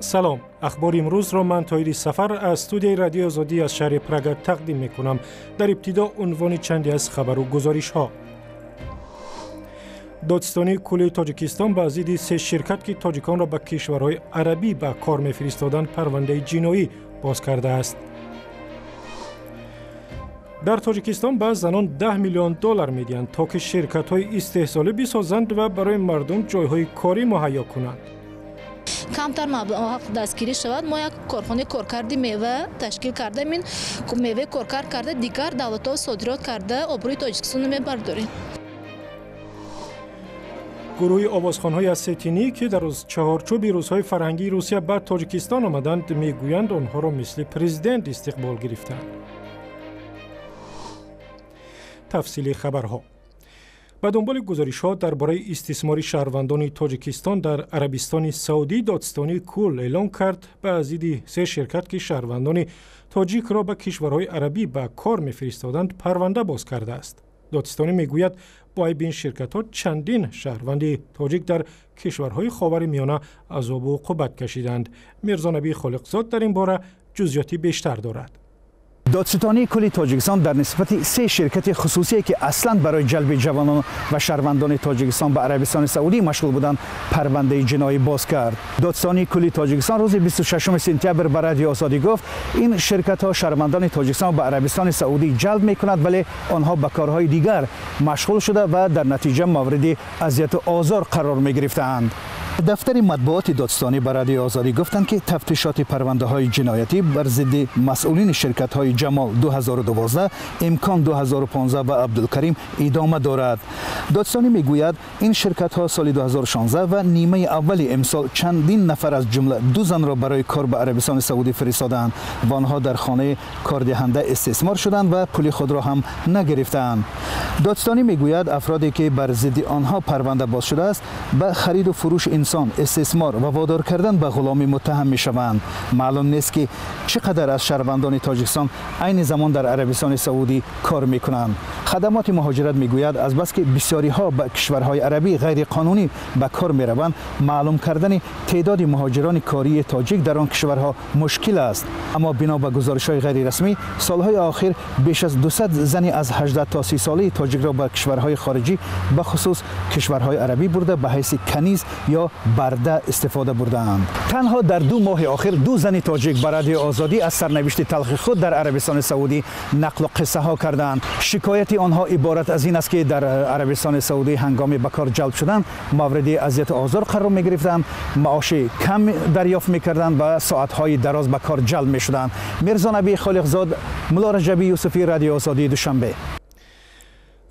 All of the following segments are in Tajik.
Салом. Ахбори имрӯзро ман, Тоҳири Сафар, аз студияи Радиои Озодӣ аз шаҳри Прага тақдим мекунам. Дар ибтидо унвони чанде аз хабару гузоришҳо. Додситонии кулли Тоҷикистон ба зидди се ширкат, ки тоҷиконро ба кишварҳои арабӣ ба кор мефиристоданд, парвандаи ҷиноӣ боз кардааст. Дар Тоҷикистон ба занон 10 миллион доллар медиҳанд, то ки ширкатҳои истеҳсолӣ бисозанд ва барои мардум ҷойҳои корӣ муҳайё кунанд. Камтар маблағ дастгирӣ шавад, мо як корхонаи коркарди мева ташкил кардаем, ин меваи коркард карда, дигар давлатҳо содирот карда, обрӯи Тоҷикистонро мебардорем. Гурӯҳи овозхонҳои осетинӣ, ки дар чаҳорчӯби рӯзҳои фарҳангии Русия ба Тоҷикистон омаданд, мегӯянд, онҳоро мисли президент истиқбол гирифтанд. Тафсили хабарҳо. Ба дунболи гузоришҳо дар бораи истисмори шаҳрвандони Тоҷикистон дар Арабистони Саудӣ, Додситонии кул эълон кард, ба зидди се ширкат, ки шаҳрвандони тоҷикро ба кишварҳои арабӣ ба кор мефиристоданд, парванда боз кардааст. Додситонӣ мегӯяд, бо айби ин ширкатҳо чандин шаҳрванди тоҷик дар кишварҳои Ховари Миёна азобу уқубат кашиданд. Мирзонабӣ Холиқзод дар ин бора ҷузъиёти бештар дорад. Додситонии кулли Тоҷикистон дар нисбати се ширкати хусусие, ки аслан барои ҷалби ҷавонон ва шаҳрвандони Тоҷикистон ба Арабистони Саудӣ машғул буданд, парвандаи ҷиноӣ боз кард. Додситонии кулли Тоҷикистон рӯзи 26 сентябр ба Радиои Озодӣ гуфт, ин ширкатҳо шаҳрвандони Тоҷикистон ба Арабистони Саудӣ ҷалб мекунад, вале онҳо ба корҳои дигар машғул шуда ва дар натиҷа мавриди азияту озор қарор мегирифтаанд. Дафтари матбуоти додситонӣ ба Радиои Озодӣ гуфтанд, ки тафтишоти парвандаҳои ҷиноятӣ бар зидди масъулини ширкатҳои Ҷамол 2012, Имкон 2015 ва Абдулкарим идома дорад. Додситонӣ мегӯяд, ин ширкатҳо соли 2016 ва нимаи аввали имсол чандин нафар, аз ҷумла ду занро, барои кор ба Арабистони Саудӣ фиристоданд ва онҳо дар хонаи кордиҳанда истисмор шуданд ва пули худро ҳам нагирифтаанд. Додситонӣ мегӯяд, афроде ки бар зидди онҳо парванда боз шудааст, ба хариду фурӯши инсон, истисмор ва водор кардан ба ғуломӣ муттаҳам мешаванд. Маълум нест, ки чӣ қадар аз шаҳрвандони Тоҷикистон айни замон дар Арабистони Саудӣ кор мекунанд. Хадамоти муҳоҷират мегӯяд, азбаски бисёриҳо ба кишварҳои арабӣ ғайриқонунӣ ба кор мераванд, маълум кардани теъдоди муҳоҷирони кории тоҷик дар он кишварҳо мушкил аст. Аммо бино ба гузоришҳои ғайрирасмӣ, солҳои охир беш аз 200 зани аз 18 то 30 солаи тоҷикро ба кишварҳои хориҷӣ, бахусус кишварҳои арабӣ бурда, ба ҳайси каниз ё барда истифода бурдаанд. Танҳо дар 2 моҳи охир ду зани тоҷик ба Радиои Озодӣ аз сарнавишти талхи худ дар Арабистони Саудӣ нақлу қиссаҳо карданд. Шикояти онҳо иборат аз ин аст, ки дар Арабистони Саудӣ ҳангоми ба кор ҷалб шудан мавриди азияту озор қарор мегирифтанд, маоши кам дарёфт мекарданд ва соатҳои дароз ба кор ҷалб мешуданд. Мирзонабӣ Холиқзод, Мулло Раҷаби Юсуфӣ, Радиои Озодӣ, Душанбе.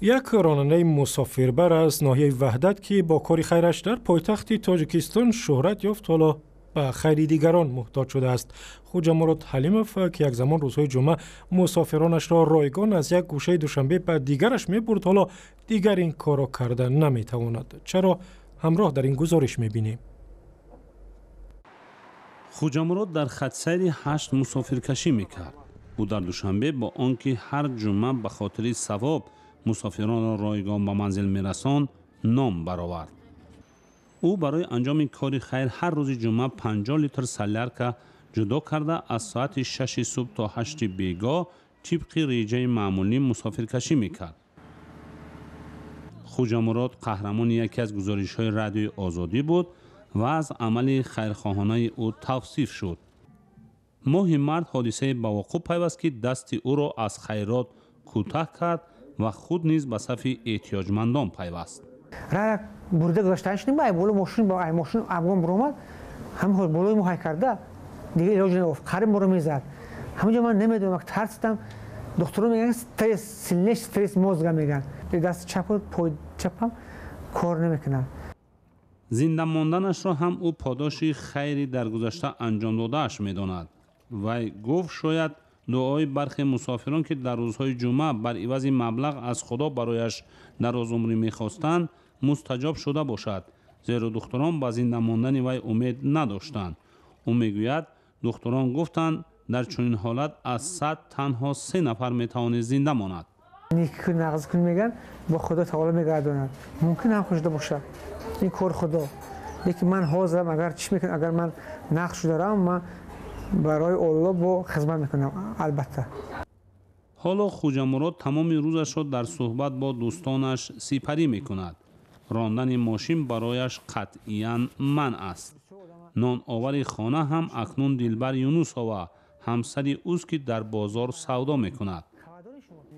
Як ронандаи мусофирбар аз ноҳияи Ваҳдат, ки бо кори хайраш дар пойтахти Тоҷикистон шӯҳрат ёфт, ҳоло ба хайри дигарон муҳтоҷ шудааст. Хуҷамурод Ҳалимов, ки як замон рӯзҳои ҷумъа мусофиронашро ройгон аз як гӯшаи Душанбе ба дигараш мебурд, ҳоло дигар ин корро карда наметавонад. Чаро, ҳамроҳ дар ин гузориш мебинем. Хуҷамурод дар хатсайри 8 мусофиркашӣ мекард. Ӯ дар Душанбе бо он ки ҳар ҷумъа ба хотири савоб мусофиронро ройгон ба манзил мерасонд, ном баровард. Ӯ барои анҷоми кори хайр ҳар рӯзи ҷумъа 50 литр солярка ҷудо карда, аз соати 6 субҳ то 8 бегоҳ тибқи реҷаи маъмулӣ мусофиркашӣ мекард. Хуҷамурод қаҳрамони яке аз гузоришҳои Радиои Озодӣ буд ва аз амали хайрхоҳонаи ӯ тавсиф шуд. Моҳи март ҳодисае ба вуқӯъ пайваст, ки дасти ӯро аз хайрот кӯтаҳ кард ва худ низ ба сафи эҳтиёҷмандон пайваст. Рара бурда гузаштан шудем, ай боло мошин, ай мошин афгон буромад, ҳам болои мо ҳай карда, дигар илоҷ наёфт, қариб моро мезад. Ҳамонҷо ман намедонам, тарсидам. Духтурон мегӯянд, стресс, сильнейший стресс мозга мегӯянд. Дасти чапу пои чапам кор намекунад. Зинда монданашро ҳам ӯ подоши хайри дар гузашта анҷом додааш медонад. Вай гуфт, шояд дуои бархе мусофирон, ки дар рӯзҳои ҷумъа бар ивази маблағ аз Худо барояш дарозумрӣ мехостанд, мустаҷоб шуда бошад, зеро духтурон ба зинда мондани вай умед надоштанд. Ӯ мегӯяд, духтурон гуфтанд, дар чунин ҳолат аз 100 танҳо 3 нафар метавонист зинда монад. Некӣ кун, нағз кун мегӯянд, бо Худо таоло мегардонад. Мумкин ҳам хушда бошад. Ин кор Худо. Лекин ман ҳозирам, агар чӣ мекунам, агар ман нақш дорам, ман барои Оллоҳ бо хизмат мекунам, албатта. Ҳоло Хуҷамурод тамоми рӯзашро дар суҳбат бо дӯстонаш сипарӣ мекунад. Рондани мошин барояш қатъиян манъ аст. Ноновари хона ҳам акнун Дилбар Юнусова, ҳамсари ӯст, ки дар бозор савдо мекунад.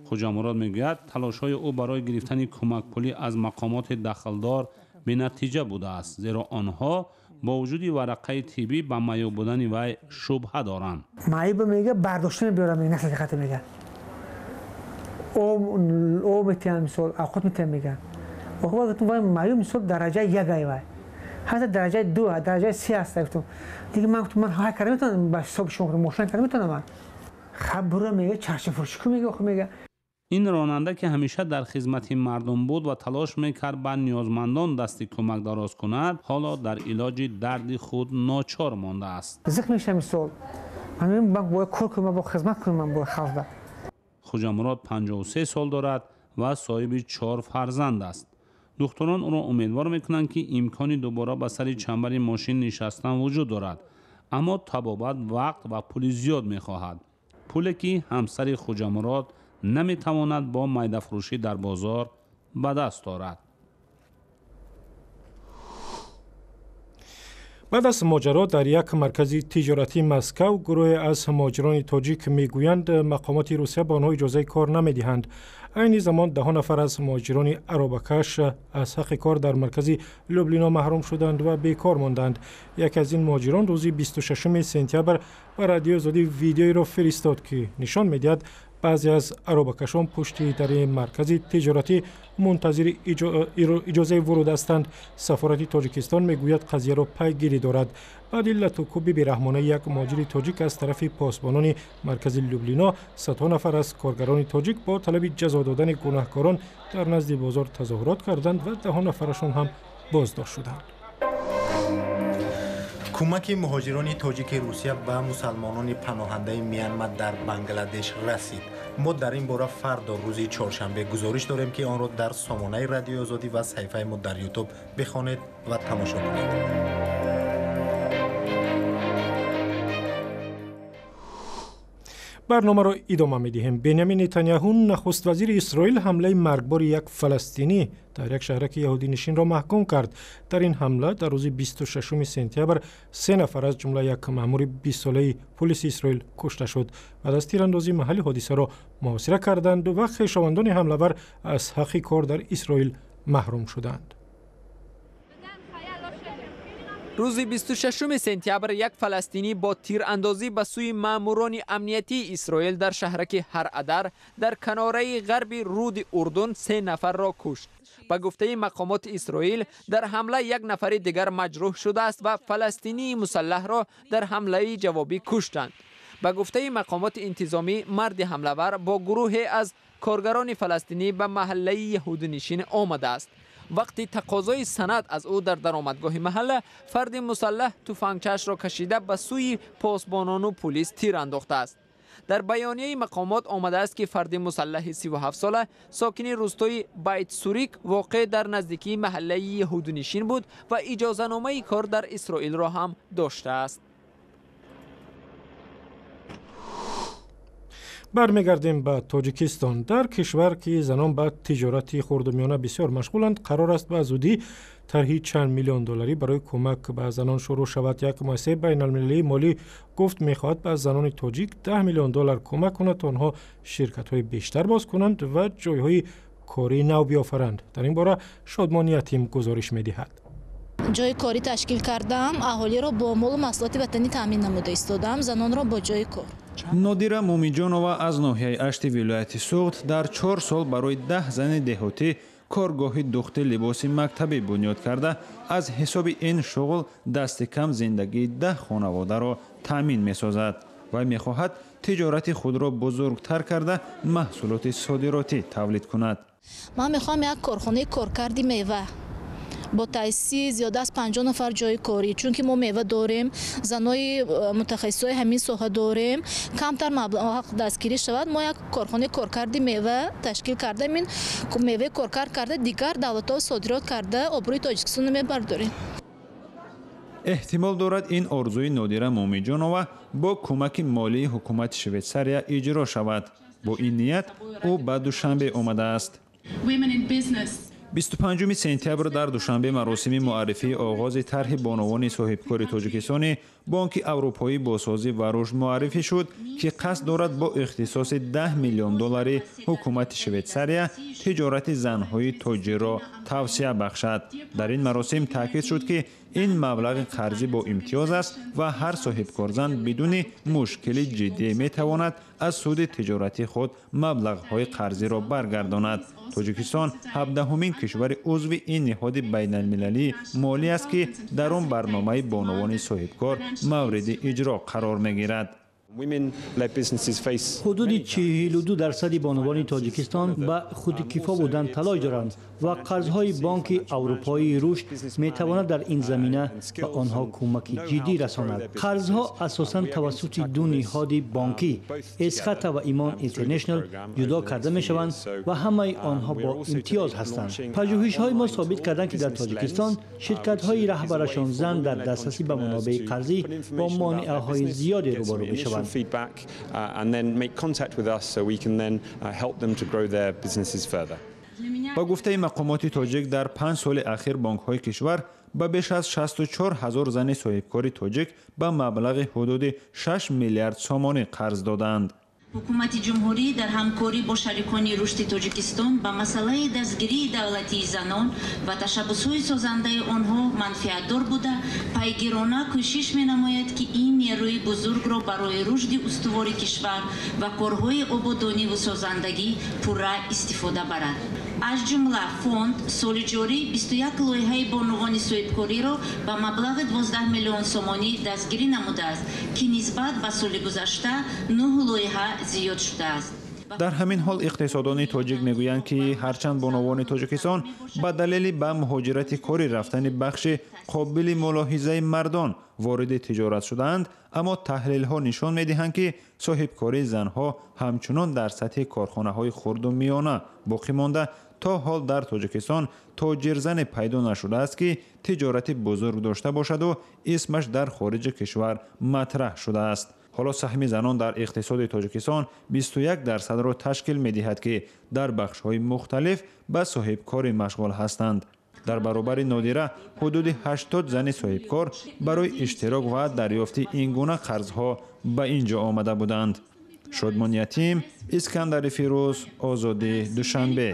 Хуҷамурод мегӯяд, талошҳои ӯ барои гирифтани кӯмакпулӣ аз мақомоти дахлдор бенатиҷа будааст, зеро онҳо бо вуҷуди варақаи тиббӣ ба маъюб будани вай шубҳа доранд. Маъюба мега, бардошта мебиёрам, насли хата мега. Об метиҳам, мисол, авқот метиҳам, мега. Вай маъюб, мисол, дараҷаи як ай вай. Ҳатто дараҷаи ду, дараҷаи се аст. Гуфтам, дига ман гуфтам, ман ҳай карда метавонам, ба ҳисоби шумо мошина карда метавонам ман. Хаб бура мега, чаршафурӯшӣ кун мега, охир мега. Ин ронанда, ки ҳамеша дар хизмати мардум буд ва талош мекард ба ниёзмандон дасти кӯмак дароз кунад, ҳоло дар илоҷи дарди худ ночор мондааст. Зиқ мешавам, мисол. Ман бояд кор кунам, ман бояд хизмат кунам, ман бояд халқда. Хуҷамурод 53 сол дорад ва соҳиби 4 фарзанд аст. Духтурон ӯро умедвор мекунанд, ки имкони дубора ба сари чамбари мошин нишастан вуҷуд дорад, аммо табобат вақт ва пули зиёд мехоҳад. Пуле, ки ҳамсари Хуҷамурод наметавонад бо майдафурӯшӣ дар бозор ба даст орад. Баъд аз моҷаро дар як маркази тиҷоратии Москав, гурӯҳе аз муҳоҷирони тоҷик мегӯянд, мақомоти Русия ба онҳо иҷозаи кор намедиҳанд. Айни замон даҳо нафар аз муҳоҷирони аробакаш аз ҳаққи кор дар маркази Люблино маҳрум шуданд ва бекор монданд. Яке аз ин муҳоҷирон рӯзи 26 сентябр ба Радиои Озодӣ видеоеро фиристод, ки нишон медиҳад, баъзе аз аробакашон пушти дари маркази тиҷоратӣ мунтазири иҷозаи вуруд ҳастанд. Сафорати Тоҷикистон мегӯяд, қазияро пайгирӣ дорад. Баъди латукӯби бераҳмонаи як муҳоҷири тоҷик аз тарафи посбонони маркази Люблино, садҳо нафар аз коргарони тоҷик бо талаби ҷазо додани гунаҳкорон дар назди бозор тазоҳурот карданд ва даҳо нафарашон ҳам боздошт шуданд. Кӯмаки муҳоҷирони тоҷики Русия ба мусалмонони паноҳандаи Мянма дар Бангладеш расид. Мо дар ин бора фардо, рӯзи чоршанбе, гузориш дорем, ки онро дар сомонаи Радиои Озодӣ ва саҳифаи мо дар Ютуб бихонед ва тамошо кунед. Барномаро идома медиҳем. Бенямин Нетаняҳу, нахуствазири Исроил, ҳамлаи маргбори як фаластинӣ дар як шаҳраки яҳудинишинро маҳкум кард. Дар ин ҳамла дар рӯзи 26 сентябр се нафар, аз ҷумла як маъмури 20-солаи пулиси Исроил, кушта шуд. Баъд аз тирандозӣ маҳалли ҳодисаро муҳосира карданд ва хешовандони ҳамлавар аз ҳаққи кор дар Исроил маҳрум шуданд. Рӯзи 26 сентябр як фаластинӣ бо тирандозӣ ба сӯи маъмурони амниятии Исроил дар шаҳраки Ҳар-Адар дар канораи ғарби руди Урдун се нафарро кушт. Ба гуфтаи мақомоти Исроил, дар ҳамла як нафари дигар маҷрӯҳ шудааст ва фаластинии мусаллаҳро дар ҳамлаи ҷавобӣ куштанд. Ба гуфтаи мақомоти интизомӣ, марди ҳамлавар бо гурӯҳе аз коргарони фаластинӣ ба маҳаллаи яҳудинишин омадааст. Вақти тақозои санад аз ӯ дар даромадгоҳи маҳалла, фарди мусаллаҳ туфангчаашро кашида ба сӯи посбонону пулис тир андохтааст. Дар баёнияи мақомот омадааст, ки фарди мусаллаҳи 37-сола сокини рӯстои Байтсурик, воқеъ дар наздикии маҳаллаи яҳудинишин буд ва иҷозаномаи кор дар Исроилро ҳам доштааст. Бармегардем ба Тоҷикистон. Дар кишвар, ки занон ба тиҷорати хурдумиёна бисёр машғуланд, қарор аст ба зудӣ тарҳи чанд миллион долларӣ барои кӯмак ба занон шурӯъ шавад. Як муассисаи байналмилалии молӣ гуфт, мехоҳад ба занони тоҷик 10 миллион доллар кӯмак кунад, то онҳо ширкатҳои бештар боз кунанд ва ҷойҳои кории нав биёфаранд. Дар ин бора Шодмон Ятим гузориш медиҳад. Ҷои корӣ ташкил кардам, аҳолиро бо молу маҳсулоти ватанӣ таъмин намуда истодам, занонро бо ҷои кор. Нодира Мумиҷонова аз ноҳияи Ашти вилояти Суғд дар 4 сол барои 10 зани деҳотӣ коргоҳи духти либоси мактабӣ бунёд карда, аз ҳисоби ин шуғл дасти кам зиндагии 10 хонаводаро таъмин месозад ва мехоҳад тиҷорати худро бузургтар карда, маҳсулоти содиротӣ тавлид кунад. Ман мехоҳам як корхонаи коркарди мева бо таъсиси зиёда аз 50 нафар ҷои корӣ, чунки мо мева дорем, занои мутахассисои ҳамин соҳа дорем, камтар маблағ дастгирӣ шавад, мо як корхонаи коркарди мева ташкил кардаем, ин меваи коркард карда, дигар давлатҳо содирот карда, обрӯи Тоҷикистонро мебардорем. Эҳтимол дорад, ин орзуи Нодира Мумиҷонова бо кӯмаки молии ҳукумати Швейтсария иҷро шавад. Бо ин ният ӯ ба Душанбе омадааст. 25 сентябр дар Душанбе маросими муаррифии оғози тарҳи бонувони соҳибкори Тоҷикистони Бонки Аврупоӣ босозӣ ва рушд муаррифӣ шуд, ки қасд дорад бо ихтисоси 10 миллион доллари ҳукумати Швейтсария тиҷорати занҳои тоҷирро тавсия бахшад. Дар ин маросим таъкид шуд, ки ин маблағи қарзӣ бо имтиёз аст ва ҳар соҳибкорзан бидуни мушкили ҷиддӣ метавонад аз суди тиҷорати худ маблағҳои қарзиро баргардонад. Тоҷикистон 17-ҳумин кишвари узви ин ниҳоди байналмилалии молӣ аст, ки дар он барномаи бонувони соҳибкор мавриди иҷро қарор мегирад. Ҳудуди 42% бонувони Тоҷикистон ба худкифо будан талош доранд ва қарзҳои Бонки Аврупоии рушд метавонад дар ин замина ба онҳо кӯмаки ҷиддӣ расонад. Қарзҳо асосан тавассути ду ниҳоди бонкӣ, Эсхата ва Имон Интернешнл, ҷудо карда мешаванд ва ҳамаи онҳо бо имтиёз ҳастанд. Пажӯҳишҳои мо собит карданд, ки дар Тоҷикистон ширкатҳои раҳбарашон зан дар дастрасӣ ба манобеи қарзӣ бо монеаҳои зиёде рӯбарӯ мешаванд. Feedback and then make contact with us so we can then help them to grow their businesses further. Ба гуфтаи мақомоти тоҷик, дар 5 соли ахир бонкҳои кишвар ба беш аз 64 ҳазор зани соҳибкори тоҷик ба маблағи ҳудуди 6 миллиард сомонӣ қарз додаанд. Ҳукумати ҷумҳурӣ дар ҳамкорӣ бо шарикони рушди Тоҷикистон ба масъалаи дастгирии давлатии занон ва ташаббусҳои созандаи онҳо манфиатдор буда, пайгирона кӯшиш менамояд, ки ин нерӯи бузургро барои рушди устувори кишвар ва корҳои ободониву созандагӣ пурра истифода барад. Аз ҷумла фонд соли ҷорӣ 21 лоиҳаи бонувони соҳибкориро ба маблағи 12 миллион сомонӣ дастгирӣ намудааст, ки нисбат ба соли гузашта 9 лоиҳа зиёд шудааст. Дар ҳамин ҳол иқтисодони тоҷик мегӯянд, ки ҳарчанд бонувони Тоҷикистон ба далели ба муҳоҷирати корӣ рафтани бахши қобили мулоҳизаи мардон вориди тиҷорат шудаанд, аммо таҳлилҳо нишон медиҳанд, ки соҳибкории занҳо ҳамчунон дар сатҳи корхонаҳои хурду миёна боқӣ монда. То ҳол дар Тоҷикистон тоҷирзане пайдо нашудааст, ки тиҷорати бузург дошта бошаду исмаш дар хориҷи кишвар матраҳ шудааст. Ҳоло саҳми занон дар иқтисоди Тоҷикистон 21 дарсадро ташкил медиҳад, ки дар бахшҳои мухталиф ба соҳибкорӣ машғул ҳастанд. Дар баробари Нодира ҳудуди 80 зани соҳибкор барои иштирок ва дарёфти ин гуна қарзҳо ба ин ҷо омада буданд. Шодмон Ятим, Искандари Фирӯз, Озодӣ, Душанбе.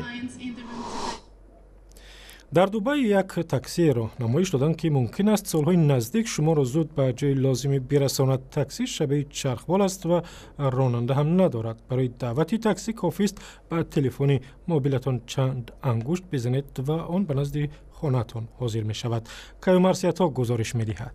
Дар Дубай як таксиеро намоиш доданд, ки мумкин аст солҳои наздик шуморо зуд ба ҷои лозимӣ бирасонад. Таксӣ шабеҳи чархбол аст ва ронанда ҳам надорад. Барои даъвати таксӣ кофист ба телефони мобилатон чанд ангушт бизанед ва он ба назди хонаатон ҳозир мешавад. Каюмарсиятҳо гузориш медиҳад.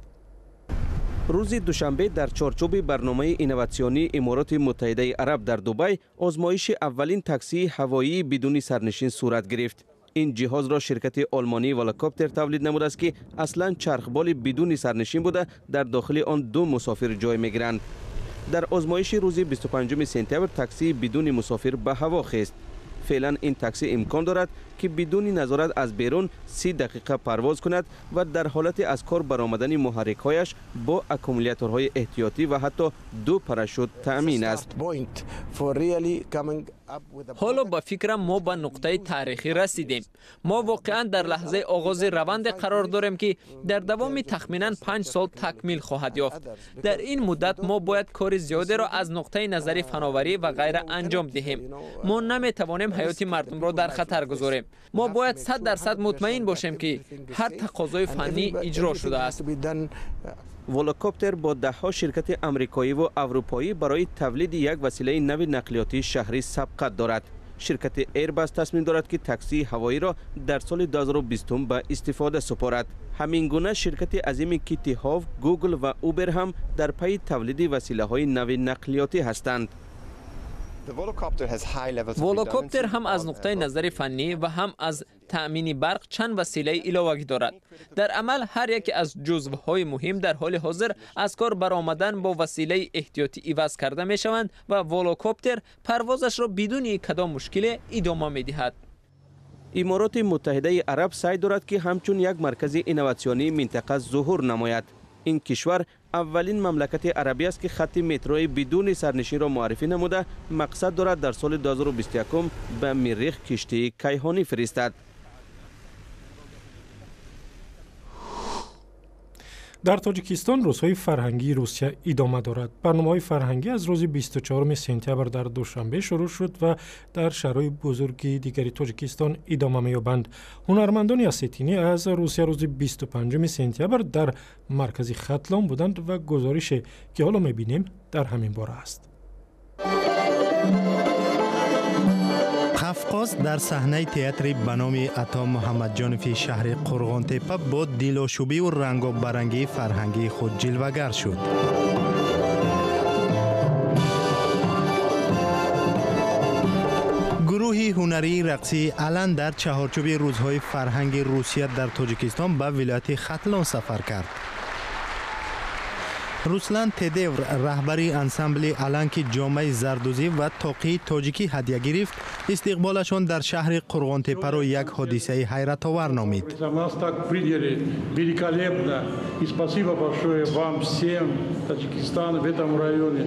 Рӯзи душанбе дар чорчӯби барномаи инноватсионии Имороти Муттаҳидаи Араб дар Дубай озмоиши аввалин таксии ҳавоии бидуни сарнишин сурат гирифт. Ин ҷиҳозро ширкати олмонии Волокоптер тавлид намудааст, ки аслан чархболи бидуни сарнишин буда, дар дохили он ду мусофир ҷой мегиранд. Дар озмоиши рӯзи 25 сентябр таксии бидуни мусофир ба ҳаво хест. Феълан ин таксӣ имкон дорад, ки бидуни назорат аз берун 30 дақиқа парвоз кунад ва дар ҳолати аз кор баромадани муҳаррикҳояш бо аккумуляторҳои эҳтиётӣ ва ҳатто ду парашют таъмин аст. Ҳоло ба фикрам, мо ба нуқтаи таърихӣ расидем. Мо воқеан дар лаҳзаи оғози раванде қарор дорем, ки дар давоми тахминан 5 сол такмил хоҳад ёфт. Дар ин муддат мо бояд кори зиёдеро аз нуқтаи назари фановарӣ ва ғайра анҷом диҳем. Мо наметавонем ҳаёти мардумро дар хатар гузорем. Мо бояд 100% мутмаин бошем, ки ҳар тақозои фаннӣ иҷро шудааст. Волокоптер бо даҳҳо ширкати амрикоиву аврупоӣ барои тавлиди як василаи нави нақлиётии шаҳрӣ сабқат дорад. Ширкати Airbus тасмим дорад, ки таксии ҳавоиро дар соли 2020 ба истифода супорад. Ҳамин гуна ширкати азими Китти Ҳок, Гугл ва Убер ҳам дар пайи тавлиди василаҳои нави нақлиётӣ ҳастанд. Волокоптер ҳам аз нуқтаи назари фаннӣ ва ҳам аз таъмини барқ чанд василаи иловагӣ дорад. Дар амал ҳар яке аз ҷузвҳои муҳим дар ҳоли ҳозир аз кор баромадан бо василаи эҳтиётӣ иваз карда мешаванд ва волокоптер парвозашро бидуни кадом мушкиле идома медиҳад. Имороти Муттаҳидаи Араб саъй дорад, ки ҳамчун як маркази инноватсионии минтақа зуҳур намояд. Ин кишвар аввалин мамлакати арабӣ аст, ки хатти метрои бидуни сарнишинро муаррифӣ намуда, мақсад дорад дар соли 2021 ба Миррих киштии кайҳонӣ фиристад. Дар Тоҷикистон рӯзҳои фарҳангии Русия идома дорад. Барномаҳои фарҳангӣ аз рӯзи 24 сентябр дар Душанбе шурӯъ шуд ва дар шаҳрҳои бузурги дигари Тоҷикистон идома меёбанд. Ҳунармандони осетинӣ аз Русия рӯзи 25 сентябр дар маркази Хатлон буданд ва гузорише, ки ҳоло мебинем, дар ҳамин бора аст. Қафқоз дар саҳнаи театри ба номи Ато Муҳаммадҷонови шаҳри Қурғонтеппа бо дилошӯбиву рангобарангии фарҳангии худ ҷилвагар шуд. Гурӯҳи ҳунарии рақсии Алан дар чаҳорчӯби рӯзҳои фарҳанги Русия дар Тоҷикистон ба вилояти Хатлон сафар кард. Руслан Тедевр, раҳбари ансамбли Алан, ки ҷомаи зардузӣ ва тоқии тоҷикӣ ҳадя гирифт, истиқболашон дар шаҳри Қурғонтеппаро як ҳодисаи ҳайратовар номид. Нас так приняли великолепно. И спасибо большое вам всем, Таджикистан, в этом районе.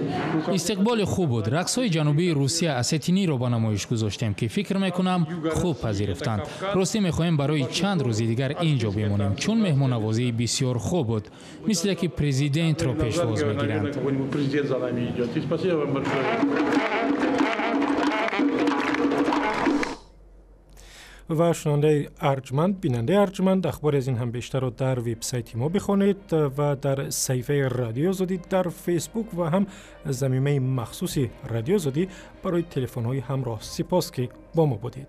Истиқболи хуб буд. Рақсҳои ҷанубии Русия осетиниро ба намоиш гузоштем, ки фикр мекунам хуб пазируфтанд. Ростӣ мехоҳем барои чанд рӯзи дигар ин ҷо бимонем, чун меҳмоннавозии бисёр хуб буд, мисле ки президентро пешвоз мегиранд. Президент за нами идет. И спасибо вам большое. Ва шунавандаи арҷманд, бинандаи арҷманд, ахбори аз ин ҳам бештарро дар вебсайти мо бихонед ва дар саҳифаи Радиои Озодӣ дар Фейсбук ва ҳам замимаи махсуси Радиои Озодӣ барои телефонҳои ҳамроҳ. Сипос, ки бо мо будед.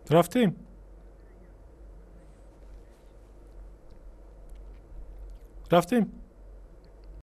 Рафтем. Рафтем.